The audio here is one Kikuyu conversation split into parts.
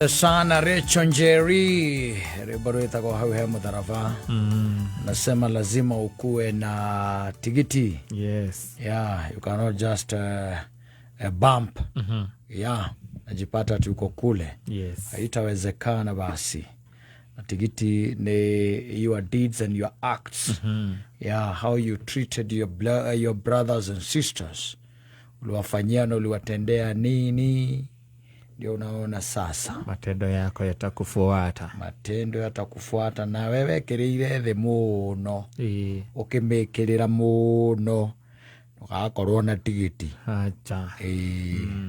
Sana Rachel Njeri, rwimbo rwitagwo hau he mutharaba. Nasema lazima ukuwe na tigiti. Yeah, you cannot just bump. Yeah, najipata tuko kule. Haitawezekana basi. Na tigiti ni your deeds and your acts. Yeah, how you treated your brothers and sisters. Uliwafanyia na uliwatendea nini? Ndio unaona sasa. Matendo yako yatakufuata. Matendo yatakufuata na wewe kĩrĩire thĩ mũno. Ũkĩmĩkĩrĩra mũno. Ndũgakorwo na tigiti. Acha.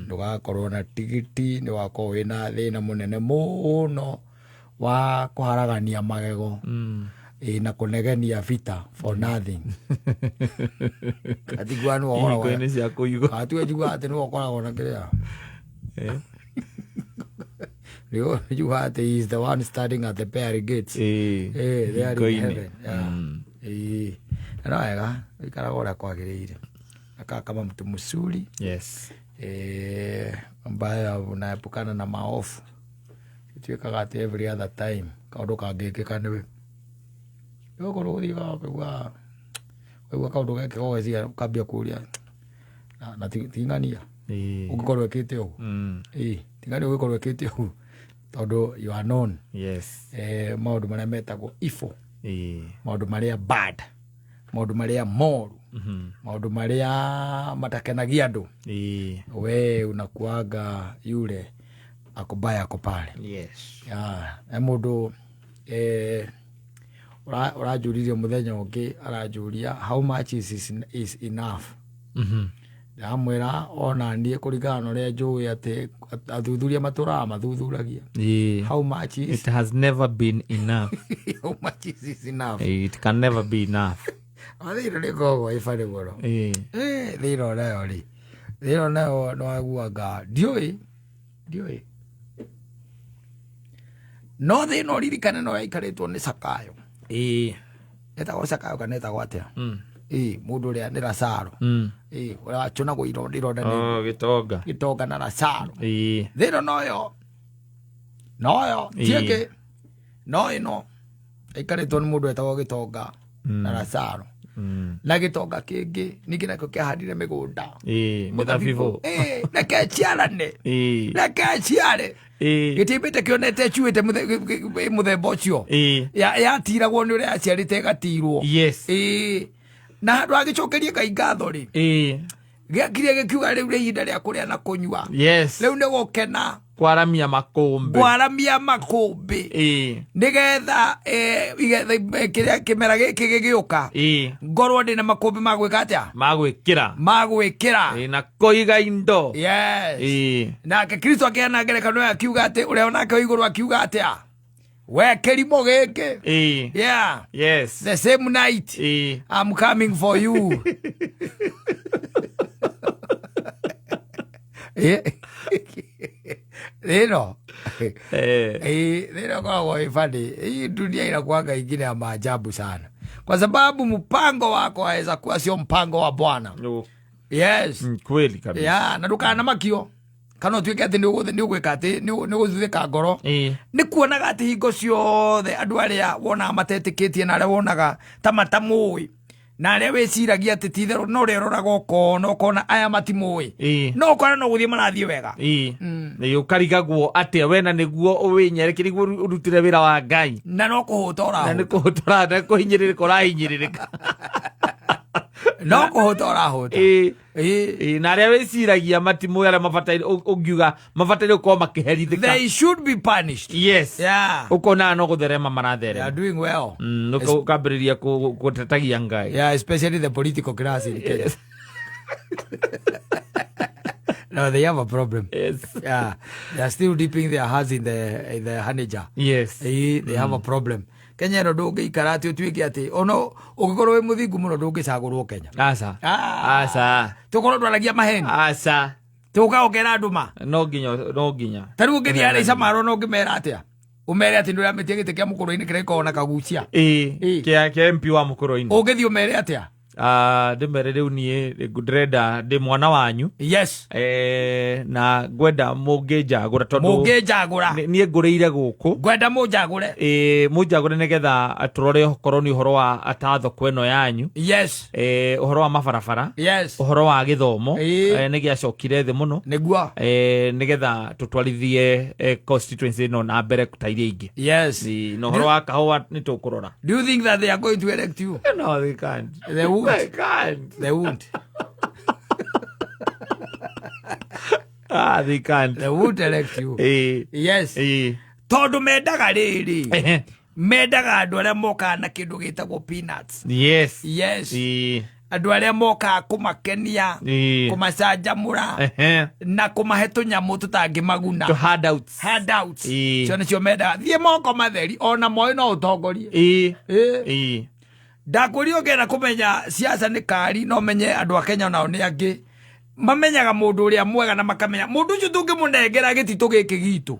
Ndũgakorwo na tigiti, nĩwakorwo wĩna thĩna mũnene mũno wa kũharagania magego. Na kũnegenia vita for nothing. Atigua nĩwe ũkoragwo Ihingo-inĩ cia kũigwo. Atiwe njiguaga atĩ nĩwe ũkoragwo na kĩrĩa. Nĩwe njiguaga atĩ he is the one standing at the pearly gates. They are in Ihingo-inĩ. heaven. Yeah. Na no wega, ũikaraga ũrĩa kwagĩrĩire. Nakaa kama mtu mzuri. Ambaye unaepukana na maovu. Ituĩkaga atĩ every other time kaũndũ kangĩkĩka nĩwe. Nĩgũkorwo ũthiaga ũkaigua, ũkaigua kaũndũ geke ũgeciria ũkambia kũria na ti ng'ania. Ũngĩkorwo ĩkĩte ũguo. Ti ng'ania ũngĩkorwo ĩkĩte ũguo. Tondũ you are known. Maũndũ marĩa metagwo evil. Maũndũ marĩa bad. Maũndũ marĩa moru. Maũndũ marĩa matakenagia andũ. We unakuaga yule akobaya ako pale. Yeah, he mũndũ, ũranjũririe mũthenya ũngĩ, aranjũria how much is enough. Ndamwĩra ona niĩ kũringana na ũrĩa njũĩ atĩ athuthuria matũraga mathuthuragia. How much is It has never been enough. How much is enough? It can never be enough. Thĩna nĩ ĩkoragwo ĩ funny mũno. Thĩna nayo rĩ. Thĩna nayo nĩ waiguaga ndiũĩ. Ndiũĩ. No thĩna ũririkane no yaikarĩtwo nĩ Zakayo. Etagwo Zakayo kana etagwo atĩa? Mũndũ ũrĩa nĩ Lazaro. Ũrĩa wacũnagwo ironda, ironda nĩ Oh, gĩtonga. Gĩtonga na Lazaro. Thĩna noyo. Noyo, ti ĩngĩ. No ĩno ĩikarĩtwo nĩ mũndũ wetagwo gĩtonga na Lazaro. Na gĩtonga kĩngĩ ningĩ nakĩo kĩahandire mĩgũnda. Mĩthabibũ. Reke ciarane. Reke ciare. Gĩtimbĩte kĩonete cuĩte mũthemba ũcio. Yatiragwo nĩ ũrĩa yaciarĩte ĩgatirwo. Na handũ agĩcokerie Ngai ngatho rĩ. Gĩakire gĩkiuga rĩu nĩ ihinda rĩa kũrĩa na kũnyua. Rĩu nĩ gũkena. Kwaramia makũmbĩ. Kwaramia makũmbĩ. Nĩgetha, igetha, kĩrĩa kĩmera gĩkĩ gĩgĩũka. Ngorwo ndĩna makũmbĩ ma gwĩka atĩa? Ma gwĩkĩra. Ma gwĩkĩra. Na kũiga indo. Nake Kristo akĩheana ngerekano ĩyo akiuga atĩ ũrĩa onake wĩ igũrũ akiuga atĩa? We kĩrimũ gĩkĩ. Yeah. The same night. I'm coming for you. Rĩno. Rĩno ĩkoragwo ĩ funny. Hii dunia inakuanga ingine ya maajabu sana. Kwa sababu mpango wako waweza kuwa sio mpango wa Bwana. Yes. Kweli kabisa. Yeah, na ndukana makio. Kana ũtuĩke atĩ nĩ ũgwĩka atĩ, nĩ ũgũthuthĩka ngoro. Nĩ kuonaga atĩ hingo ciothe andũ arĩa wonaga matetĩkĩtie na arĩa wonaga ta matamũĩ. Na arĩa wĩciragia atĩ ti itherũ, no ũrĩa ũroraga ũkona, ũkona aya matimũĩ. No ũkona no gũthiĩ marathiĩ wega. Nĩ ũkarigagwo atĩa we na nĩguo ũwĩnyerekerie nĩguo ũrutĩre wĩra wa Ngai. Na no kũhũta Na nĩ ũrahũta. kũhũta ũrahũta, nĩ kũhinyĩrĩrĩka ũrahinyĩrĩrĩka. No kũhũta ũrahũta. Na arĩa wĩciragia matimũĩ arĩa mabataire, ũngiuga mabataire gũkorwo makĩherithĩka. They should be punished. Yes. Yeah. Ũkona no gũtherema maratherema. They are doing well. Ũkambĩrĩria gũtetagia Ngai. Yeah, especially the political class in Kenya. Yes. No, they have a problem. Yes. Yeah. They are still dipping their hands in the honey jar. Yes. They have a problem. Kenya ĩno ndũngĩikara atĩ ũtuĩke atĩ ono ũngĩkorwo wĩ mũthingu mũno ndũngĩcagũrwo Kenya. Aca. Aca. Tũkorwo twaragia maheni. Aca. Tũka ũkera andũ ma. No nginya, no nginya. Ta rĩu ũngĩthiĩ harĩa Isamaro no ũngĩmera atĩa? Ũmere atĩ nĩũramĩtia gĩtĩ kĩa mũkũrũ-inĩ kĩrĩa gĩkoragwo na kagucia. Kĩa MP wa mũkũrũ-inĩ. Ũngĩthiĩ ũmere atĩa? Ndĩmere rĩu niĩ ndĩrenda ndĩ mwana wanyu. Yes. Na ngwenda mũngĩnjagũra tondũ Mũngĩnjagũra. Niĩ ngũrĩire gũkũ. Ngwenda mũnjagũre. Mũnjagũre nĩgetha tũrore okorwo nĩ ũhoro wa ta thoko ĩno yanyu. Yes. Ũhoro wa mabarabara. Yes. Ũhoro wa gĩthomo. Ĩĩ. Nĩ gĩacokire thĩ mũno. Nĩguo. Nĩgetha tũtwarithie constituency ĩno na mbere ta iria ingĩ. Yes. Na ũhoro wa kahũa nĩ tũkũrora. Do you think that they are going to elect you? No, they can't. They won't. They can't. They won't. Ah, they can't. They won't elect you. Yes. Tondũ mendaga rĩrĩ, mendaga andũ arĩa mokaga na kĩndũ gĩtagwo peanuts. Yes. Yes. Andũ arĩa mokaga kũmakenia, kũmacanjamũra, na kũmahe tũnyamũ tũtangĩmaguna. To handouts. Handouts. Ĩĩ. Cio nĩcio mendaga. Thiĩ moko matheri, ona moĩ no ũtongorie. Ĩĩ. Ndakwĩrire ũngĩenda kũmenya siasa nĩ kari, no menye andũ a Kenya nao nĩ angĩ. Mamenyaga mũndũ ũrĩa mwega na makamenya mũndũ ũcio tũngĩmũnengera gĩtitũ gĩkĩ gitũ.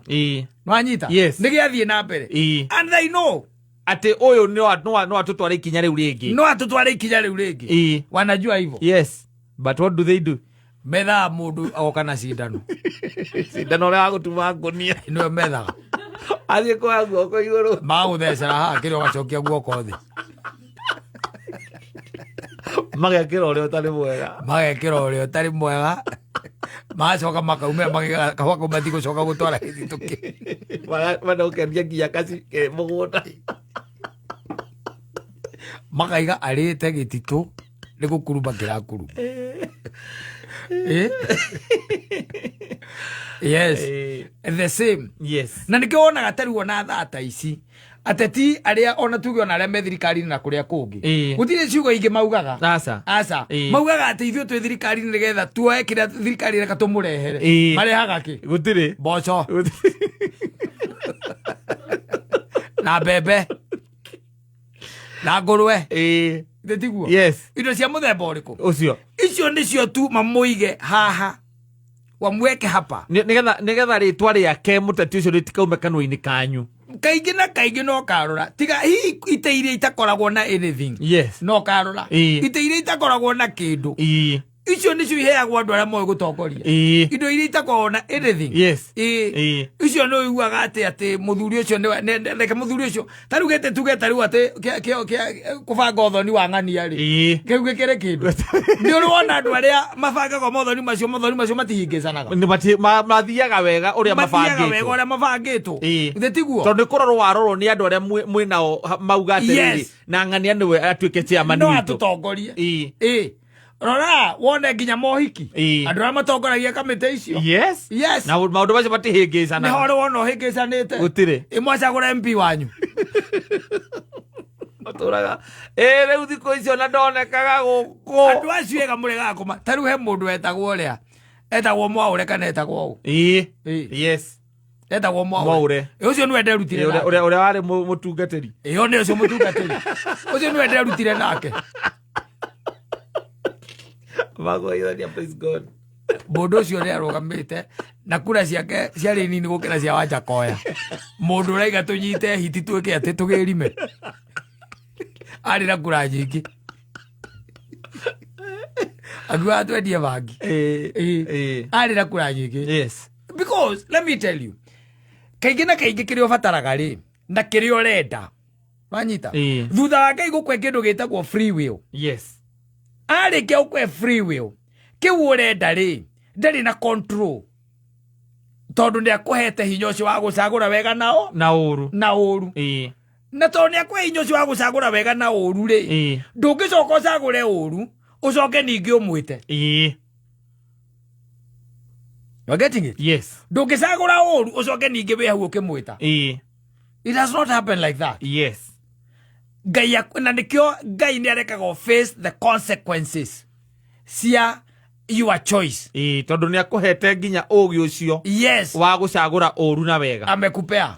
Nwanyita? Yes. Nĩ gĩathiĩ na mbere. And they know. Atĩ ũyũ no atũtware ikinya rĩu rĩngĩ. No atũtware ikinya rĩu rĩngĩ. Wanajua hivyo. Yes. But what do they do? Methaga mũndũ agoka na cindano. Cindano ũrĩa wa gũtuma ngũnia. Nĩwe methaga. Athiĩ kuoya guoko igũrũ. Magũthecera haha kĩrĩa ũgacokia guoko thĩ. Magekĩra ũrĩa ũtarĩ mwega. Magekĩra ũrĩa ũtarĩ mwega. Magacoka makaumĩra magĩaga kahũa kau matigũcoka gũtwara gĩthitũ kĩu. Manokeria nginya kaci ke mũgũnda. Makaiga arĩte gĩtitũ nĩ gũkuruma kĩrakuruma. Yes. The same. Yes. Na nĩkĩo wonaga ta rĩu ona thaa ta ici ateti arĩa ona tuge ona arĩa me thirikari-inĩ na kũrĩa kũngĩ, gũtirĩ ciugo ingĩ maugaga. Aca. Aca. Maugaga atĩ ithuĩ twĩ thirikari-inĩ nĩgetha tuoe kĩrĩa thirikari ĩreka tũmũrehere. Marehaga kĩ? Gũtirĩ. Mboco. Gũtirĩ. Na mbembe. Na ngũrwe. Githĩ tiguo? Yes. Indo cia mũthemba ũrĩkũ? Ũcio. Icio nĩcio tu mamũige haha. Wamweke hapa. Nĩgetha rĩtwa rĩake mũteti ũcio rĩtikaume kanua-inĩ kanyu. Kaingĩ na kaingĩ no karora. Tiga hihi ite iria itakoragwo na anything. Yes. No karora. Ite iria itakoragwo na kĩndũ. Icio nĩcio iheagwo andũ arĩa moĩ gũtongoria. Indo iria itakoragwo na anything. Yes. Icio nĩ ũiguaga atĩ mũthuri ũcio nĩwe, reke mũthuri ũcio. Ta rĩu gĩtĩ tuge ta rĩu atĩ kũbanga ũthoni wa ng'ania rĩ. Kĩu gĩkĩrĩ kĩndũ. Nĩ ũrĩ wona andũ arĩa mabangaga mothoni macio, mothoni macio matihĩngĩcanaga. Nĩ mathiaga wega ũrĩa Mathiaga wega mabangĩtwo. ũrĩa mabangĩtwo. Githĩ tiguo? Tondũ nĩ kũrorwo warorwo nĩ andũ arĩa mwĩ nao mauga atĩrĩrĩ, na ng'ania nĩwe atuĩke chairman No witũ. atũtongorie. Rora wone nginya mohiki. Andũ arĩa matongoragia kamĩtĩ icio. Yes. Yes. Na maũndũ macio matihĩngĩcanaga. Nĩho ũrĩ wona ũhĩngĩcanĩte. Gũtirĩ. Ĩ mwacagũra MP wanyu. Matũraga. Rĩu thikũ icio na ndonekaga gũkũ. Andũ acio ega mũregaga kũma. Ta rĩu he mũndũ etagwo ũrĩa. Etagwo Mwaũre kana etagwo ũ? Yes. Etagwo Mwaũre. Mwaũre. Ũcio nĩwe nderutire nake. Ũrĩa warĩ mũtungatĩri. Ĩ, nĩ ũcio mũtungatĩri. Ũcio nĩwe nderutire nake. Magwaithania, praise God. Mũndũ ũcio nĩ arũgamĩte na kura ciake ciarĩ nini gũkĩra cia Wanjakoya. Mũndũ ũraiga tũnyite hiti twĩke atĩ tũgĩrime. Arĩ na kura nyingĩ. Akiuga twendie bangi. Arĩ na kura nyingĩ. Yes. Because let me tell you, kaingĩ na kaingĩ kĩrĩa ũbataraga rĩ, na kĩrĩa ũrenda. Wanyita? Thutha wa Ngai gũkũhe kĩndũ gĩtagwo free will. Yes. Arĩkia gũkũhe free will, kĩu ũrenda rĩ, ndarĩ na control. Tondũ nĩ akũhete hinya ũcio wa gũcagũra wega nao Na ũru. Na ũru. Na tondũ nĩ akũhe hinya ũcio wa gũcagũra wega na ũru rĩ, ndũngĩcoka ũcagũre ũru, ũcoke ningĩ ũmwĩte. You are getting it? Yes. Ndũngĩcagũra ũru, ũcoke ningĩ wĩ hau ũkĩmwĩta. It does not happen like that. Yes. Ngai na nĩkĩo Ngai nĩ arekaga face the consequences cia your choice. Tondũ nĩ akũhete nginya ũgĩ ũcio Yes. wa gũcagũra ũru na wega. Amekupea.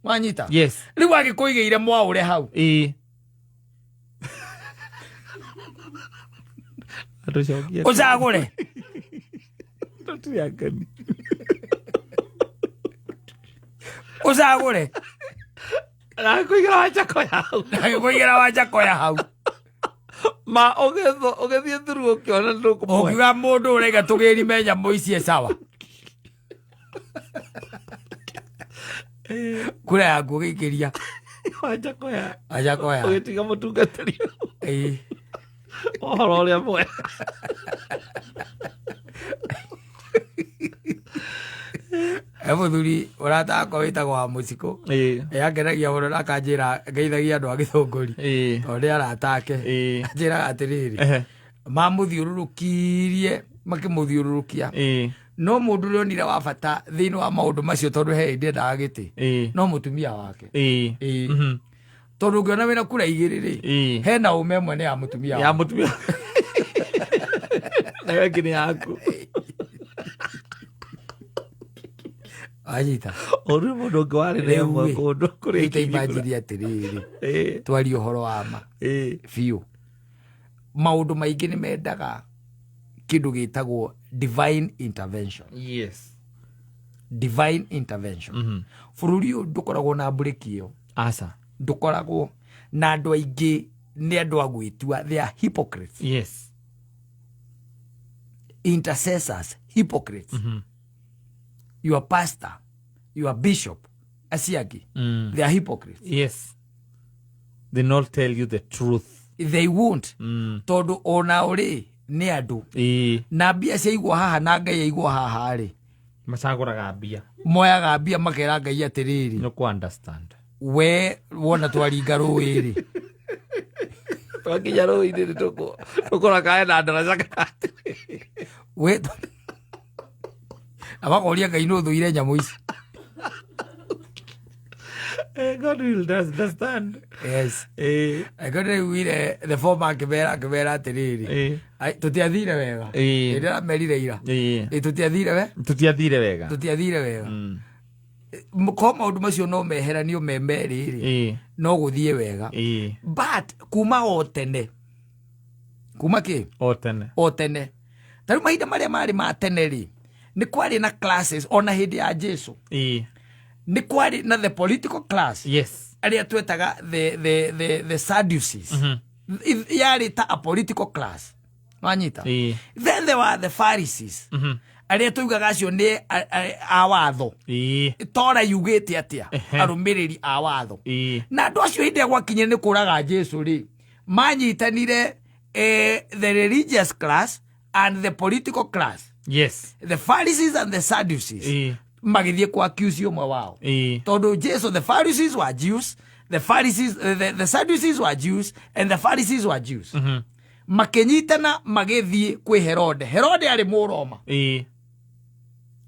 Wanyita? Yes. Rĩu agĩkũigĩire Mwaũre hau. Atũcokie. Ũcagũre. Tũtirĩ akeni. Ũcagũre. Agĩkũigĩra Wanjakoya hau. Agĩkũigĩra Wanjakoya hau. Ma ũgĩthiĩ through ũkĩona ndũkũmũhe. Ũngiuga mũndũ ũraiga tũgĩrime nyamũ ici e sawa. Kura yaku ũgĩikĩria. Wanjakoya. Wanjakoya. Ũgĩtiga mũtungatĩri. Ĩĩ. Ũhoro ũrĩa mwega. He mũthuri ũrata wakwa wĩtagwo wa mũcikũ. Ĩĩ. Angenagia mũno na akanjĩra ngeithagia andũ a gĩthũngũri. Ĩĩ. Tondũ nĩ arata ake. Ĩĩ. Anjĩraga atĩrĩrĩ. Ehe. Mamũthiũrũrũkirie makĩmũthiũrũrũkia. Ĩĩ. No mũndũ ũrĩa onire wa bata thĩinĩ wa maũndũ macio tondũ he hĩndĩ endaga gĩtĩ. Ĩĩ. No mũtumia wake. Ĩĩ. Ĩĩ. Mhm. Tondũ ũngĩona wĩna kura igĩrĩ rĩ. Ĩĩ. Hena ũme ĩmwe nĩ ya mũtumia Ya wake. mũtumia. Nayo ĩngĩ nĩ yaku. Wanyita. Ũrĩ mũndũ ũngĩ warĩ na Rĩu ĩmwe rĩ, kũndũ kũrĩa rĩu ta ingĩ kura. imagine atĩrĩrĩ. Ĩĩ. Twarie ũhoro wa ma. Ĩĩ. Biũ. Maũndũ maingĩ nĩ mendaga kĩndũ gĩtagwo divine intervention. Yes. Divine intervention. Mhm. Bũrũri ũyũ ndũkoragwo na mburĩki ĩyo. Aca. Ndũkoragwo na andũ aingĩ nĩ andũ a gwĩtua. They are hypocrites. Yes. Intercessors, hypocrites. Mhm. Your pastor, your bishop, acio angĩ. Mm. They are hypocrites. Yes. They not tell you the truth. They won't. Mm. Tondũ ona rĩ nĩ andũ. Ĩĩ. Na mbia ciaigwo haha na Ngai aigwo haha rĩ. Macagũraga mbia. Moyaga mbia makera Ngai atĩrĩrĩ. Nĩ kũ understand. We wona twaringa rũĩ rĩ. Twakinya rũĩ-inĩ nĩ tũkũra kae na ndaraca gatagatĩ. We na makoria Ngai nũ ũthũire nyamũ ici. God will understand. Yes. Ĩĩ. Angĩkorwo nĩraiguire the former akĩmera atĩrĩrĩ. Ĩĩ. Ai, tũtiathire wega. Ĩĩ. Ĩ, ndĩramerire ira. Ĩĩ. Ĩ, tũtiathire we? Tũtiathire wega. Tũtiathire wega. Mm. Ko maũndũ macio no meheranio me merĩ rĩ. Ĩĩ. No gũthiĩ wega. Ĩĩ. But kuma o tene. Kuma kĩ? O tene. O tene. Ta rĩu mahinda marĩa marĩ ma tene rĩ, nĩ kwarĩ na classes ona hĩndĩ ya Jesu. Ĩĩ. Nĩ kwarĩ na the political class. Yes. Arĩa twetaga the Sadducees. Mhm. Yarĩ ta a political class. Wanyita? Ĩĩ. Then there were the Pharisees. Mhm. Arĩa tuigaga acio nĩ a watho. Ĩĩ. Tora yugĩte atĩa? Ehe. Arũmĩrĩri a watho. Ĩĩ. Na andũ acio hĩndĩ ĩrĩa gwakinyire nĩ kũraga Jesu rĩ, manyitanire the religious class and the political class. Yes. The Pharisees and the Sadducees. Ĩĩ. Magĩthiĩ kwa accuse ũmwe wao. Ĩĩ. Tondũ Jesu, the Pharisees were Jews, the Pharisees, the Sadducees were Jews, and the Pharisees were Jews. Mhm. Makĩnyitana magĩthiĩ kwĩ Herode. Herode arĩ Mũroma. Ĩĩ.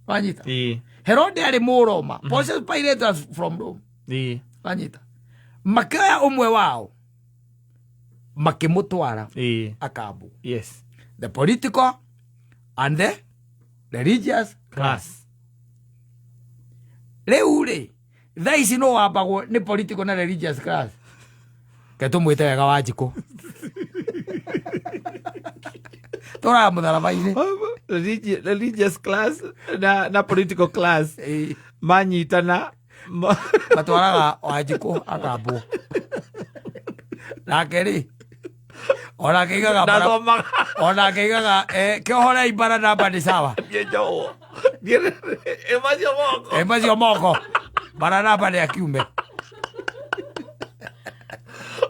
Wanyita? Ĩĩ. Herode arĩ Mũroma. Pontius Pilate was from Rome. Ĩĩ. Wanyita? Makĩoya ũmwe wao makĩmũtwara Ĩĩ. akambwo. Yes. The political and the religious Class. Rĩu rĩ thaa ici no wambagwo nĩ political na religious class. Ke tũmwĩte wega Wanjikũ. Tũraga mũtharaba-inĩ. Religious class na political class Ĩĩ. manyitana Matwaraga Wanjikũ akambwo. Nake rĩ onake aigaga ndathomaga onake aigaga kĩohorei Baranaba nĩ sawa. Niĩ njohwo. Niĩ macio moko. Macio moko Baranaba nĩ akiume.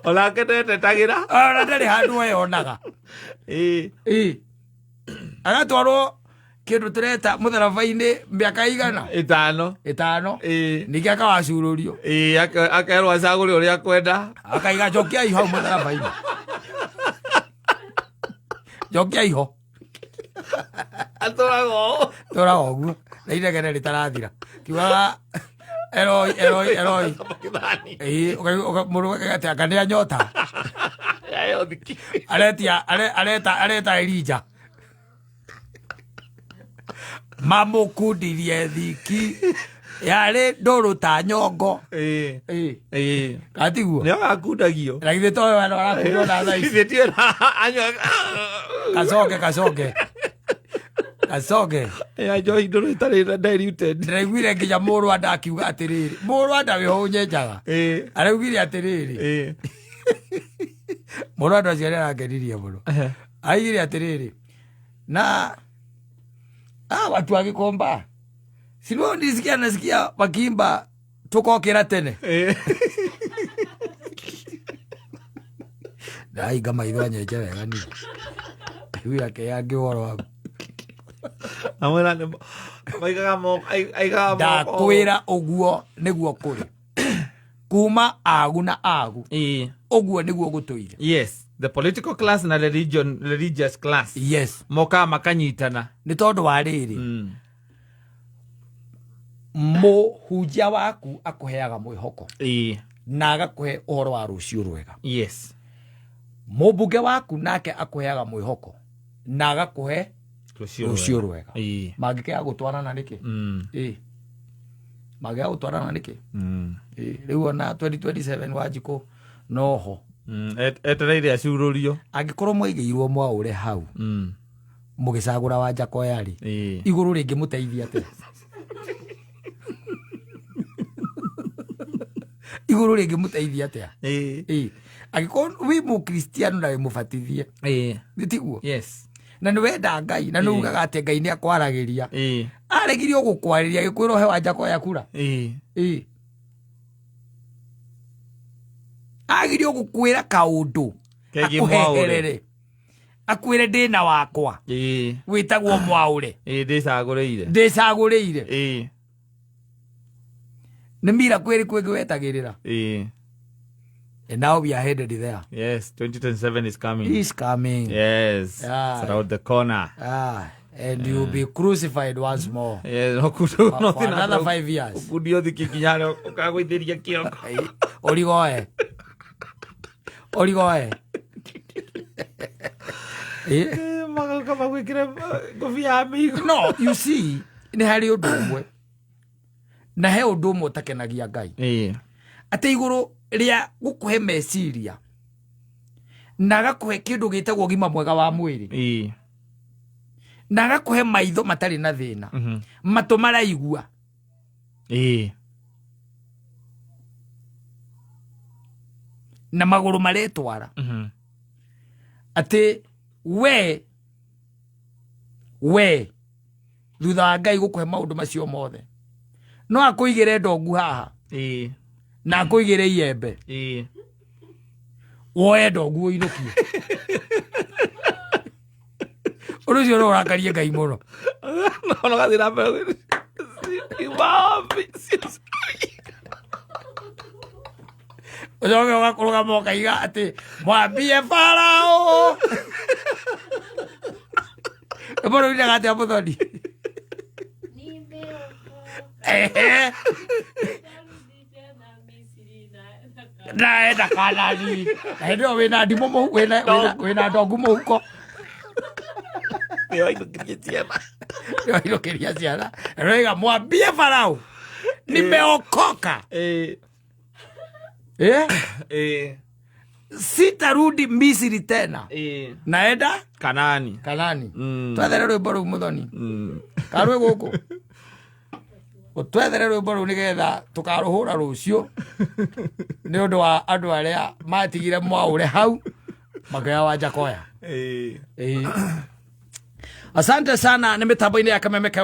Onake ndetetagĩra. Ona ndarĩ handũ eyonaga. Ĩĩ. Ĩĩ. Agatwarwo kĩndũ tũreta mũtharaba-inĩ mĩaka igana? Ĩtano. Ĩtano. Ĩĩ. Ningĩ akawacurũrio. Ĩĩ, akerwo acagũre ũrĩa akwenda. Akaiga njokiai hau mũtharaba-inĩ. Njokiai ho. Atũraga ũũ. Tũraga ũguo. Na inegene rĩtarathira. Kiugaga Eloi, Eloi, Eloi. Sabakithani. Ĩĩ, mũndũ akauga atĩ anga nĩ anyota. Yayo thiki. Aretia, areta Elijah. Mamũkundirie thiki yarĩ ndũrũ ta nyongo. Ĩĩ. Ĩĩ. Ĩĩ. Katiguo. Nĩ agakundagio. Na githĩ to we andũ arakundwo na thaa ici. Githĩ tiwe na anyua. Kacoke, kacoke. Kacoke. Ya njohi ndũrũ ĩtarĩ diluted. Ndĩraiguire nginya Mũrwanda akiuga atĩrĩrĩ. Mũrwanda wĩho ũnyenjaga. Ĩĩ. Araugire atĩrĩrĩ. Ĩĩ. Mũno andũ acio nĩ arangenirie mũno. Aigire atĩrĩrĩ na watu wa Gikomba sinio nisikia nasikia wakiimba tukokĩra tene. Ndahinga maitho anyenje wega niĩ iguire akĩyangĩ ũhoro waku. Amwĩra maigaga moko aigaga moko. Ndakwĩra ũguo nĩguo kũrĩ kuma agu na agu. Ũguo nĩguo gũtũire. Yes, the political class na religion, religious class. Yes. Mokaga makanyitana. Nĩ tondũ wa rĩrĩ, mũhunjia waku akũheaga mwĩhoko na agakũhe ũhoro wa rũciũ rwega. Mũmbunge waku nake akũheaga mwĩhoko na agakũhe rũciũ rwega. Mangĩkĩaga gũtwarana nĩkĩ? Ĩ mangĩaga gũtwarana nĩkĩ? Ĩ, rĩu ona 2027 Wanjikũ noho. Etereire acurũrio. Angĩkorwo mwaigĩirwo mwaũre hau mũgĩcagũra Wanjakoya rĩ, igũrũ rĩngĩ mũteithia atĩa? Igũrũ rĩngĩ mũteithia atĩa? Ĩ, angĩkorwo wĩ mũkristiano na wĩ mũbatithie, nĩ tiguo? Yes. Na nĩ wenda Ngai na nĩ ugaga atĩ Ngai nĩ akwaragĩria, aregire gũkwarĩria agĩkwĩra ũhe Wanjakoya kura. Ĩ, agirie gũkwĩra kaũndũ Kegiĩ mwaũre. akũheherere akwĩre ndĩna wakwa wĩtagwo mwaũre. Ndĩcagũrĩire. Ndĩcagũrĩire. Nĩ mira kwĩrĩ kwĩngĩ wetagĩrĩra. And now we are headed there. Yes, 2027 is coming. Is coming. Yes. It's around the corner. And you'll be crucified once more. Yes, for another 5 years. Ũkundio thikikinya harĩa ũkagũithĩria kĩongo. Ũrigoe. Ũrigoe. Magoka magwĩkĩre ngũbia ya mĩigũ. No, you see, nĩ harĩ ũndũ ũmwe. Na he ũndũ ũmwe ũtakenagia Ngai. Atĩ igũrũ rĩa gũkũhe meciria na agakũhe kĩndũ gĩtagwo ũgima mwega wa mwĩrĩ na agakũhe maitho matarĩ na thĩna, matũ maraigua, na magũrũ maretwara, atĩ we thutha wa Ngai gũkũhe maũndũ macio mothe no akũigĩre ndongu haha na akũigĩre iembe, woe ndongu ũinũkie. Ũndũ ũcio no ũrakarie Ngai mũno. No gathiĩ na mbere Ũcoke ũgakũrũgama ũkaiga atĩ mwambie Farao. Rwĩmbo rũinaga atĩa mũthoni? Ehe. Naenda Kanani. Na hĩndĩ ĩyo wĩna ndimũ wĩna ndongu mũhuko. Nĩwainũkirie ciana. Nĩwainũkĩria ciana. Roiga mwambie Farao nimeokoka. Sitarudi Misri tena. Naenda Kanani. Kanani. Twethere rwĩmbo rũu mũthoni. Karwĩ gũkũ. Twethere rwĩmbo rũu nĩgetha tũkarũhũra rũciũ nĩ ũndũ wa andũ arĩa matigire mwaũre hau makĩoya Wanjakoya. Asante sana nĩ mĩtambo-inĩ ya Kameme.